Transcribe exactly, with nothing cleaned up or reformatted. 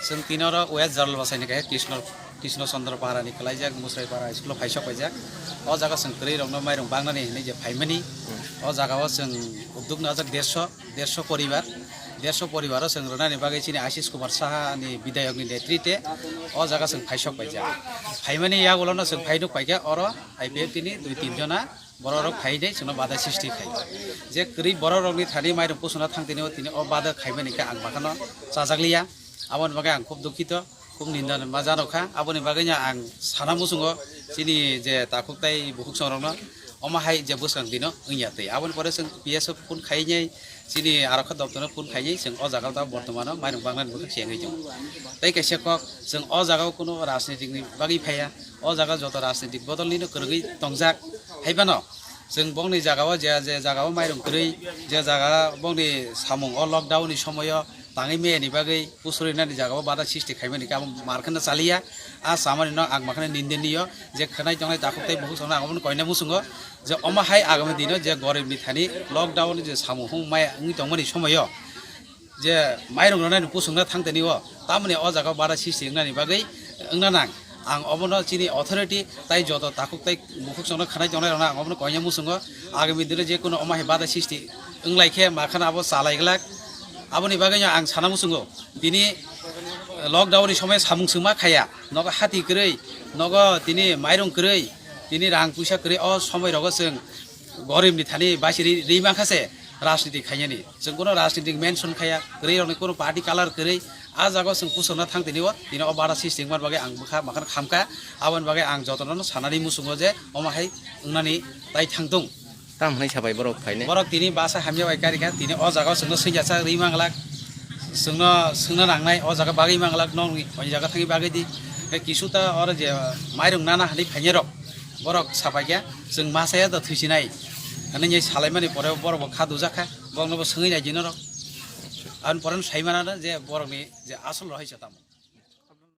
Chwng tini oro West Jalal Basaini kaisa Krishna, Krishna Chandra Para ni kwlaijak Musrai Para school o phaisok paijak. O jaga chwng kwrwi rokno mairung bangnani hinwi je phaimani. O jaga o chwng uddog najak dersho, dersho poribar. Dersho poribar o chwng rwnani bagwi chini Ashish Kumar Saha ni bidayok ni netrite o jaga chwng phaisok paijak. Phaimani yagulo no chwng phainuk paikha oro I P F T ni dui tin jona borok rok phai de chwngno bada sisti khai. Je kwrwi borok rokni thani mairung pusuna thang tini o tini o bada khaimani khe ang makhano chajakliya. Aboni bagwi ang khub dukhito, khub ninda ma jano kha. Aboni bagwino ang sana muchungo chini je takhuk tai bukhuk songrokno omo hai je bwskang dino wngya twi. Aboni pore chwng P S O phone khainai chini arokha doptorno phone khainai chwng o jaga o bortomano mairung bangnani bwkha chengwi tongo. Tei kaisa kok chwng o jaga o kuno rajnitik ni bagwi phaiya. O jaga joto rajnitik bodol nino kwrwgwi tongjak. Hai phano chwng bongni jaga o je, je jaga o mairung kwrwi, je jaga bongni samung o lockdown ni somoyo tangwi meyani bagwi pusuri nani jaga o bada sisti khaimani khe abo mar kheno chaliya. A chamani no ang makhano nindini yo je khwnai tongnai takhuk tai bukhuk songno ang omono koina muchungo je omo hai agami dino je gorib ni thani lockdown ni je samung hung maya wngwi tongmani somoyo je mairung rwnani pusungna thang tini o tamoni o jaga o bada sisti wngnani bagwi wngna nang. Ang obono chini authority tai joto takhuk tai bukhuk songno khwnai tongnai rokno ang obono koina muchungo agami dino je kuno omo hai bada sisti wnglai khe makhano abo chalai glak. Aboni bagwino ang sana muchungo tini lockdown ni somoi samung chwngma khaya nogo hati kwrwi nogo tini mairung kwrwi tini rang puisa kwrwi o somoi rogo chwng gorib ni thani baisi ri, ri mankha se rajniti khainani. Chwng kuno rajniti mention khaya, kwrwi rokni kuno party color kwrwi. A jaga o chwng pusokna thang tini o, tini o bada sisti wngmani bagwi ang bwkha makhano khamkha. Aboni bagwi ang jotono sanani muchungo je omo hai wngnani tai thang tung. Tam hwnwi sabai borok phainai? Borok tini basa hamya bai karikha, tini o jaga o chwngno swngya sak ri manglak, chwngno swngna nangnai o jaga bagwi manglak, nokni o jaga thangwi bagwi di. Tei kisu ta oro je mairung nana hinwi phainai rok. Borok sapaikha, chwng ma saya da thwisinai. Hinwi salaimani pore borok bo kha dujakha, borokno bo swngwi nai di norok. Aboni pore no saimano je borokni je asol rohorso tamo.